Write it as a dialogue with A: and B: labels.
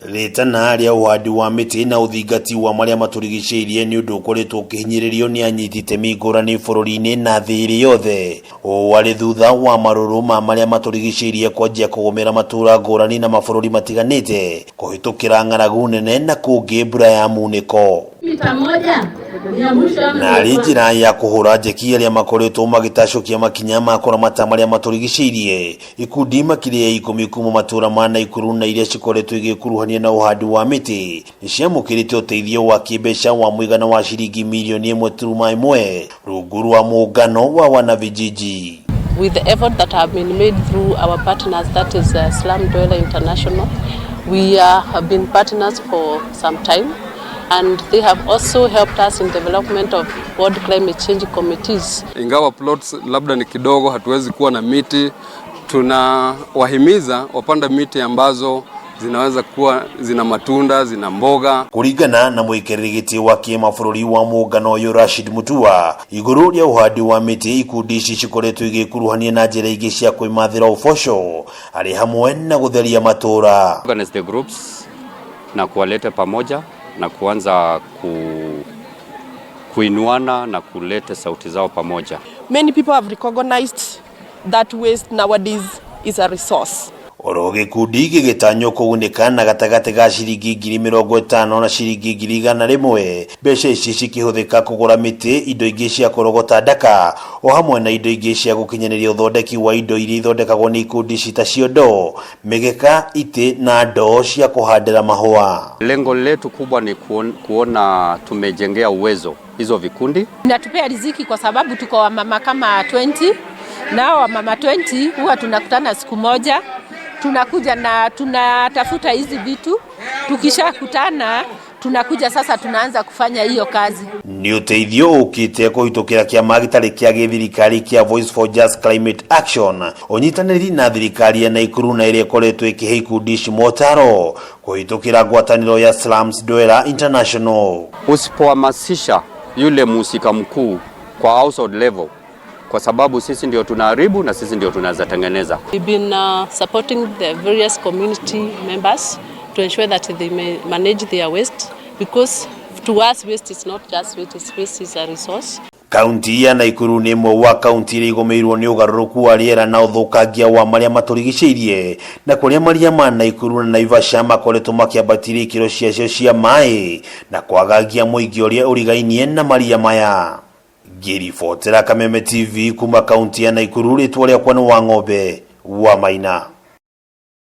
A: Rĩtana rĩa ũhandi wa mĩtĩ na ũthingati wa marĩa matũrigicĩirie nĩ ũndũ ũkoretwo ũkĩhinyĩrĩrio nĩ anyiti itemi ngũrani bũrũri-inĩ na thĩ ĩrĩ yothe. Ũũ arĩ thutha wa marũrũ ma marĩa matũrigicĩirie kwanjia kũgũmĩra matũra ngũrani na mabũrũri matiganĩte kũhĩtũkĩra ng'aragu nene na kũngĩ mbura ya munĩko.
B: Mita moja ni ya mwisho ama
A: Na
B: ni
A: arĩ
B: ya
A: njĩra ya kũhũra njeki arĩa makoretwo magĩtacũkia makinya ma kũramata marĩa matũrigicĩirie, ikundi makĩria ya 10 kuma matũra ma Naikuru na iria cikoretwo igĩkuruhania na ũhandi wa mĩtĩ nĩciamũkĩrĩte ũteithio wa kĩmbeca wa mũigana wa ciringi mirioni 1.1 rungu rwa mũngano wa wanavijiji.
B: With the effort that have been made through our partners, that is Slum Dweller International, we have been partners for some time, and they have also helped us in development of world climate change committees.
C: Ingawa plots labda ni kidogo, hatuwezi kuwa na miti, tunawahimiza wapande miti ambazo zinaweza kuwa zina matunda, zina mboga.
A: Kũringana na mũikarĩri gĩtĩ wa kĩmabũrũri wa mũngano ũyũ Rashid Mutua, igũrũ rĩa ũhandi wa mĩtĩ, ikundi ici cikoretwo igĩkuruhania na njĩra ingĩ cia kwĩmathĩra ũboco arĩ hamwe na gũtheria matũra.
D: Organize the groups na kuwaleta pamoja na kuanza kuinuana na kuleta sauti zao pamoja.
E: Many people have recognized that waste nowadays is a resource.
A: Oro gĩkundi gĩgĩtanywo kũgunĩka na gatagatĩ ga ciringi 50,000 na ciringi 100,000. Mbeca ici cikĩhũthĩka kũgũra mĩtĩ, indo ingĩ cia kũrogota ndaka o hamwe na indo ingĩ cia gũkinyanĩria ũthondeki wa indo iria ithondekagwo nĩ ikundi ici ta ciondo, mĩgeka, itĩ na ndoo cia kũhandĩra mahũa.
D: Lengo letu kubwa ni kuona tumejengea uwezo hizo vikundi.
B: Inatupea riziki kwa sababu tuko wamama kama 20, nao wamama 20 huwa tunakutana siku moja, tunakuja na tunatafuta hizi vitu, tukishakutana tunakuja sasa tunaanza kufanya hiyo kazi.
A: Nĩ ũteithio ũkĩte kũhĩtũkĩra kĩama gĩtarĩ kĩa gĩthirikari kĩa Voice for Just Climate Action, ũnyitanĩri na thirikari ya Naikuru na ĩrĩa ĩkoretwo ĩkĩhe ikundi ici motaro kũhĩtũkĩra ngwatanĩro ya Slums Dweller International.
D: Usipohamasisha yule mhusika mkuu kwa household level, kwa sababu sisi ndio tunaharibu na sisi ndio tunaweza tengeneza.
B: We've been supporting the various community members to ensure that they may manage their waste, because to us waste is not just waste, it's waste is a resource.
A: Kaunti ya Naikuru nĩ ĩmwe wa kaunti iria igũmĩirwo nĩ ũgarũrũku wa rĩera na ũthũkangia wa marĩa matũrigicĩirie, na kũrĩa maria ma Naikuru na Naivasha makoretwo makĩambatĩria ikĩro ciacio cia maĩ na kwagagia mũingĩ ũrĩa ũrigainie na maria maya. Ngĩribotera Kameme TV kuma kaunti ya Naikuru, rĩtwa rĩakwa nĩ Wang'ombe wa Maina.